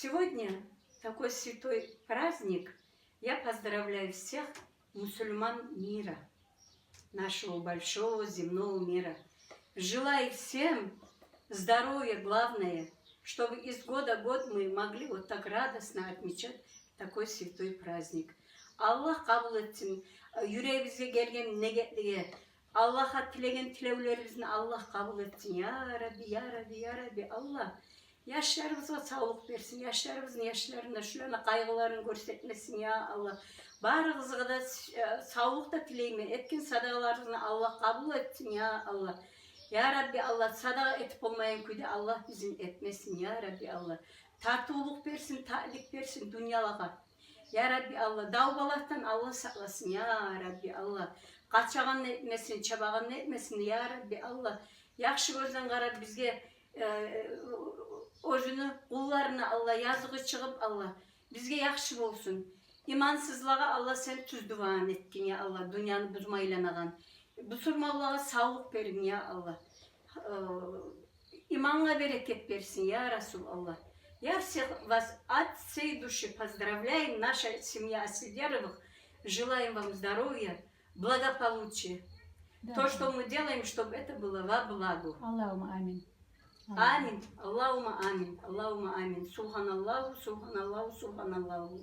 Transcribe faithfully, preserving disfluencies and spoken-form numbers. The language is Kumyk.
Сегодня такой святой праздник. Я поздравляю всех мусульман мира, нашего большого земного мира. Желаю всем здоровья, главное, чтобы из года в год мы могли вот так радостно отмечать такой святой праздник. Аллагь къабул этсин, э, юрегибизге гелген негетлеге, Аллагьгъа тилеген тилевлерибизни Аллагь къабул этсин. Я Рабби, я Рабби, я Рабби, Аллагь. Яшларыбызгъа савлукъ берсин, яшларыбызны яшларына шуланы къайгъыларын гёрсетмесин, я Аллагь. Барыгъызгъа да, э, савлукъ да тилеймен. Этген садагъаларыгъызны Аллагь къабул этсин, я Аллагь. Я Рабби Аллагь, садагъа этип болмайгъан кюйде Аллагь бизин этмесин, я Рабби Аллагь. Татывлукъ берсин, татлик берсин дюньялагъа. Я Рабби Аллагь, дав-балагьдан Аллагь сакъласын, я Рабби Аллагь. Къачагъанны этмесин, чабагъанны этмесин, я Рабби Аллагь. Яхшы гёзден къарап бизге, э, оьзюню къулларына Аллагь, языгъы чыгъып Аллагь, бизге яхшы болсун. Имансызлагъа Аллагь сен тюз дуваны этгин, я Аллагь, дюньяны бузма айланагъан. Бусурманлагъа савлукъ берген, я Аллагь. Э, имангъа берекет берсин, я Расул Аллагь. Я всех вас от всей души поздравляем, наша семья Асильдяровых. Желаем вам здоровья, благополучия. Да. То, что мы делаем, чтобы это было во благо. Аллахумма амин. Амин. Аллахумма амин. Аллахумма амин. Субханаллаху, субханаллаху, субханаллаху.